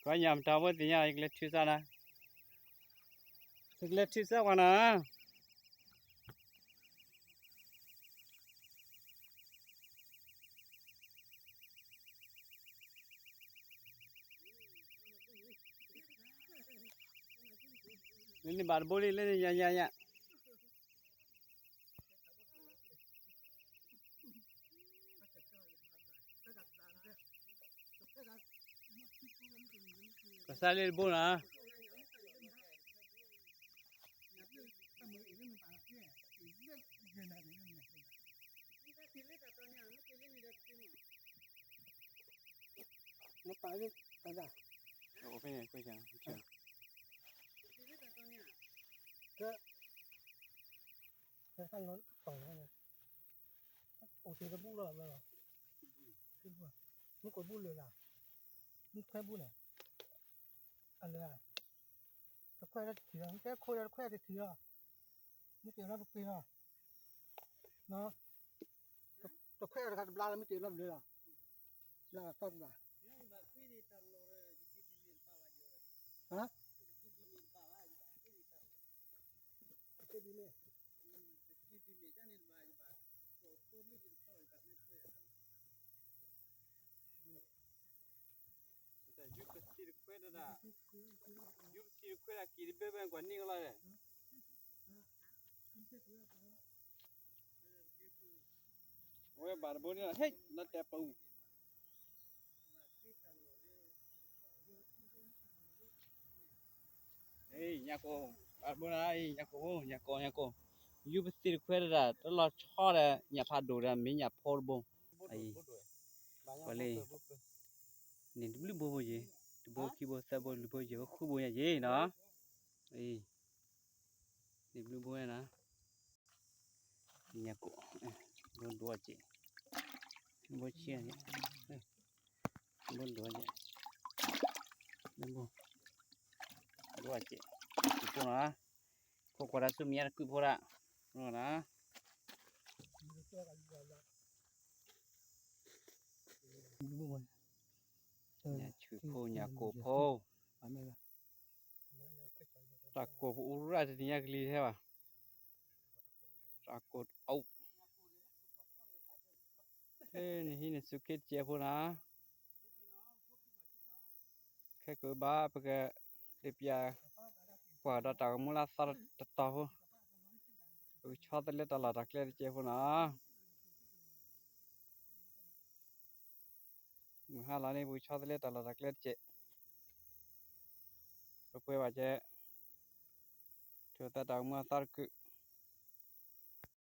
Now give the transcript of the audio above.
ကီညါမတၤဘိသ့ၣ်ညါ ယကလဲၤထုးစၢ်နၤ, ယကလဲၤထုးစၢ်ပှၤနၤ. လၢန့ၣ်ဘၣ်တဘိလံ လၢန့ၣ်ညါညါညါ ကစၢ်လၢတဘိနီၤ. နပာ်လၢတၢ်ဒၣ်, အိၣ်ဖဲန့ၣ်ကွဲးစၢ်, က, ကဲခါလီၤတီၤလီၤ, အိၣ်တ့ၢ်တဘူၣ်လီၤဘျီလီၤ, မုၢ်ကိးဘူၣ်လၢာ်လၢ်, မုၢ်ခွဲဘူၣ်န့ၣ်, အလၢာ်, တခွဲးလၢတထံၣ်လီၤ, မုၢ်တဲခိၣ်လၢတခွဲးတထံၣ်လီၤ, မုၢ်တဲလီၤပပ့ၤလီၤ, တခွဲးတခါတဘျါလၢမုၢ်တဲလီၤဘျၢလီၤ, ဘျါလီၤတီၢ်တဘျါ, ဟါ, တဘျါမ့ၢ် ယူပသံတခွဲးဒၣ်, ယူပသံတခွဲးဒၣ်က့ၤတဘဲဘဲကွၢ်န့ၢ်ကလီၤ, ဝဲဘၣ်တဘိန့ၣ်လီၤ ဟဲလီၤတဲာ်ပူၤ ညါကိၢ်, ဘၣ်တဘိနၤ, ညါကိၢ်, ညါကိၢ်, ညါကိၢ်, ယူပသံတခွဲးဒၣ် တလီၤဆီဒီး ညၣ်ဖးဒိၣ်ဒီး မ့ၢ်ညၣ်ဖိတဘိ, ပှၤလၢ န့ၣ်တဘျုးဘိဖိယ့ၣ်, တဘိခံဘိသၢဘိလွံၢ်ဘိယဲၢ်ဘိဃုဘိညါယ့ၣ်နီၤ, န့ၣ်တဘျုးဘိနၤ, ညါကိၢ်, ဘိဒိၣ်က့ၢ်, ဘိဆံး, ဘိဒိၣ်က့ၢ်, ဘိဒိၣ်က့ၢ်, ခိၣ်ကွၢ်ဒၣ် ဆူမဲာ်ညါတကုာ်ဖိဒၣ်, နၤ ညါဆူၣ်ဖိ ညါကိၢ်ဖိ, တၢ်ကိၢ်ပအိၣ်ရၣ်တနံၤညါကလံၤထဲဘၣ်, တၢ်ကိၢ်အိၣ်, နဟံးန့ၢ်စူးခ့တစဲးဖိနၤ, ခဲကိးဘၣ် ပက ပျဲပျဲကွၢ်ဒီးတၢ်ကမူလၢသီတတီၤဖိ, ပကဆီတလဲတၢ်လီၢ်တၢ်ကျဲတစဲးဖိနၤ, မုၢ်ဟါလီၤန့ၣ် ပကဆီတလဲတၢ်လီၢ်တၢ်ကျဲတစဲး, ပပှဲၤဘၣ်ကဲ, ထုးသးတၢ်ကမူအသီတကုာ်,